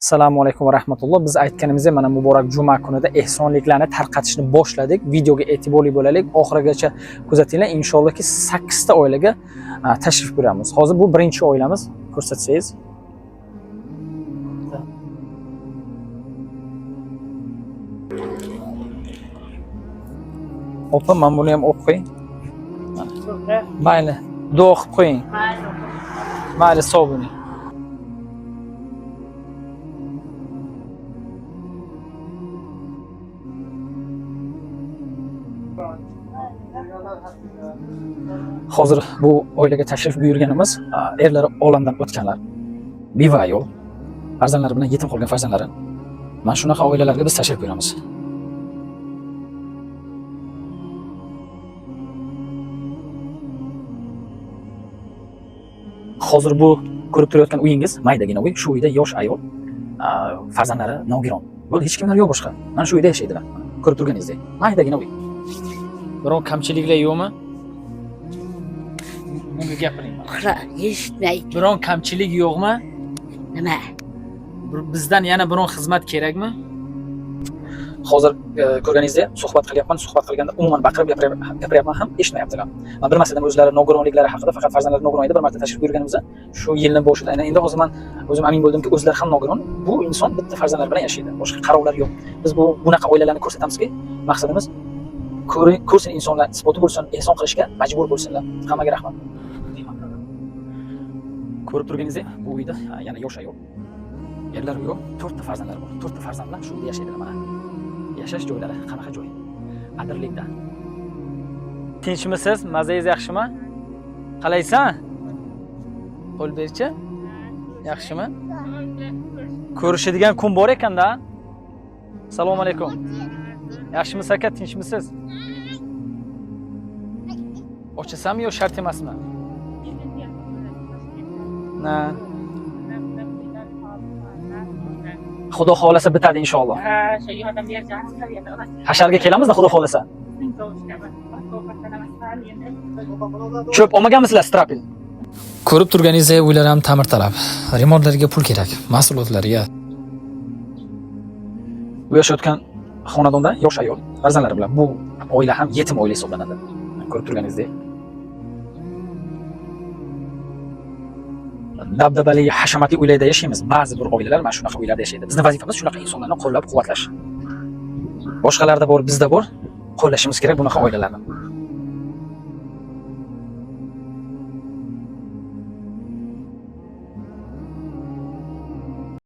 Assalomu alaykum va rahmatulloh. Biz aytganimizdek, mana muborak juma kunida ehsonliklarni tarqatishni boshladik. Videoga e'tiborli bo'laylik, oxirigacha kuzatinglar. Inshaallohki 8 ta oilaga tashrif buyuramiz. Hozir bu birinchi oilamiz. Ko'rsatsangiz. Opa, mana buni ham o'qib qo'ying. Mayli, duo qilib qo'ying. Mayli, sog' bo'ling. Hozir bu oilaga tashrif buyurganimiz erlari olamdan o'tganlar, beva ayol, farzandlari bilan yetim qolgan farzandlari. Mana shunaqa oilalarga biz tashrif buyuramiz. Hozir bu ko'rib turayotgan uyingiz maydagina uy. Shu uyda yosh ayol, farzandlari nogiron. Bo'ldi, hech kimlar yo'q boshqa. Mana shu uyda yashaydilar. Ko'rib turganingizdek, maydagina uy. Biron kamchiliklar yo'qmi? Bunga gapiring. Eshitmaydi. Biron kamchilik yo'qmi? Nima? Bizdan yana biron xizmat kerakmi? Hozir ko'rganingizdek suhbat qilyapman. Suhbat qilganda umuman baqirib gapiryapman ham eshitmayaptilar. Man bilmasdim o'zlari nogironliklari haqida, faqat farzandlari nogiron edi. Bir marta tashrif buyurganimizda shu yilni boshida. Endi hozir man o'zim amin bo'ldimki, o'zlari ham nogiron. Bu inson bitta farzandlari bilan yashaydi. Boshqa qarovlar yo'q. Biz bu bunaqa oilalarni ko'rsatamizki, maqsadimiz ko'rsin insonlar, isboti bo'lsin, ehson qilishga majbur bo'lsinlar. Hammaga rahmat. Ko'rib turganingizdek, bu uyda yana yosh ayol. Erlari yo'q, 4 ta farzandlari bor. 4 ta farzand bilan shu uyda yashaydilar mana. Yashash joylari qanaqa joy? Adirlikda. Tinchmisiz? Mazangiz yaxshimi? Qalaysan? Qo'l berchi. Yaxshimi? Ko'rishadigan kun bor ekanda. Assalomu alaykum. Yaxshimisiz aka, tinchmisiz? Ochasanmi yo shart emasmi? Na. Xudo xohlasa bitadi inshaalloh. Hasharga kelamizda xudo xohlasa. Cho'p olmaganmisizlar strapel? Ko'rib turganingizdek uylar ham ta'mirtalab. Remontlarga pul kerak, mahsulotlarga. Bu yashayotgan xonadonda yosh ayol farzandlari bilan bu oila ham yetim oila hisoblanadi. Ko'rib turganingizdek. Dabdabali, hashamatli uylarda yashaymiz. Ba'zi bir oilalar mana shunaqa uylarda yashaydi. Bizning vazifamiz shunaqa insonlarni qo'llab-quvvatlash. Boshqalarda bor, bizda bor. Qo'llashimiz kerak bunaqa oilalarni.